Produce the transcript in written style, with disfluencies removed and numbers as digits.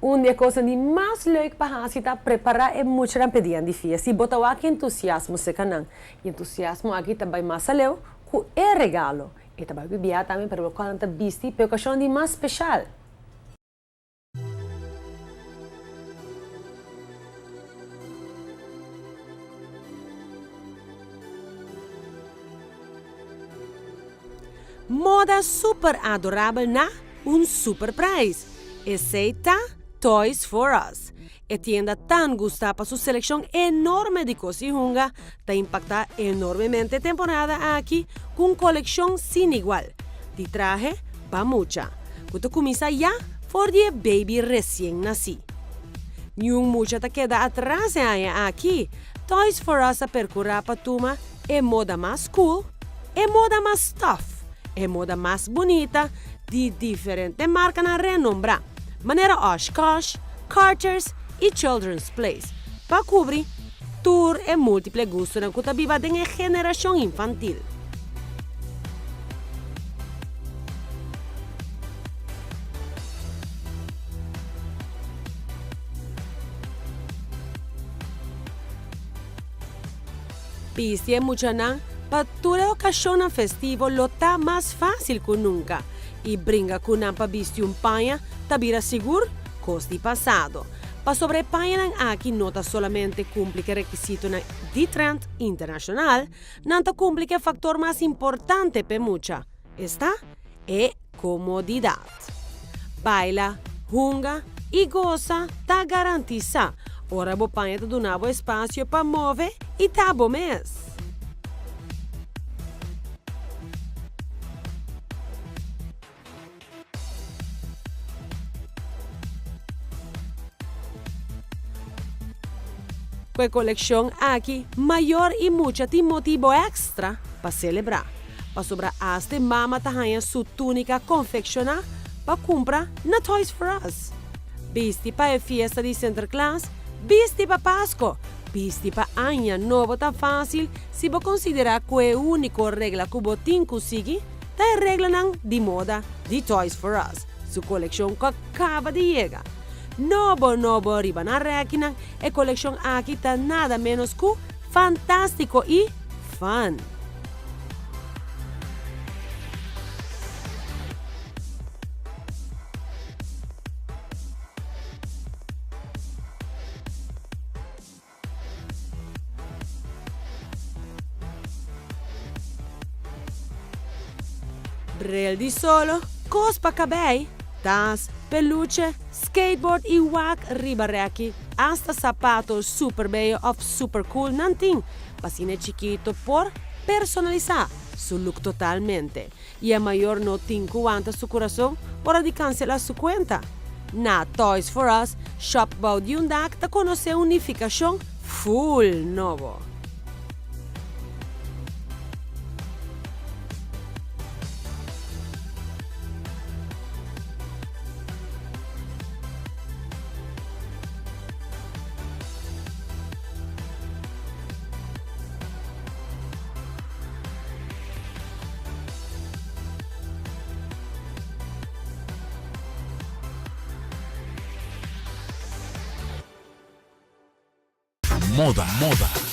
Un di e kosnan di mas leuk pa hasi ta prepará e muchanan p'e dianan di fiesta i bo ta wak e entusiasmo serka nan. E entusiasmo aki ta bai mas aleu ku e regalo. E ta bai bibiá tambe pero lokual nan ta bisti p'e okashon di mas speshal. Moda super adorabel na un super prijs! Esey ta Toys for Us. E tienda tan gusta pa su seleccion enorme di cos y hunga ta impacta enormemente e temporada aki cu un coleccion sin igual di trahe pa mucha cu ta cuminsa ya for di e baby recien naci. Niun mucha ta keda atras e aña aki. Toys for Us a percura pa tuma e moda mas cool, e moda mas tough, e moda mas bunita di diferente marcanan renombrá, manera Oshkosh, Carter's y Children's Place, pa cubri tur e multiple gustonan cu ta biba den e generacion infantil. Bisti e muchanan pa tur e okashonnan festivo lo ta mas fásil ku nunka i bringa ku nan pa bisti un paña ta bira sigur kos di pasado. Pasobra e pañanan aki no ta solamente kumpli ku e rekisitonan di trend internashonal, nan ta kumpli ku e faktor mas importante p'e mucha, esta e komodidat. Baila, hunga i gosa ta garantisá ora bo paña ta duna bo espasio pa move i ta bo mes. Ku e kolekshon aki, mayor i mucha tin motibo èkstra pa selebrá, pasobra asta e mama ta haña su túnika konfekshoná pa kumpra na Toys R Us. Bisti pa e fiesta di Sinterklaas, bisti pa Pasko, bisti pa Aña Nobo ta fásil si bo konsiderá ku e úniko regla ku bo tin ku sigui ta e reglanan di moda di Toys R Us, su kolekshon ku a kaba di yega. Nobo nobo riba nan rèkinan, e kolekshon aki ta nada ménos ku fantástiko i fun! Bril di solo, kos pa kabei, tas, peluche, skateboard i wak riba rèki, asta sapato super beyo òf super cool nan tin pa asina e chikito por personalisá su look totalmente i e mayor no tin ku wanta su kurason ora di kanselá su kuenta. Na Toys for Us, shop bou di un dak ta konosé un nifikashon full nobo. Moda, moda.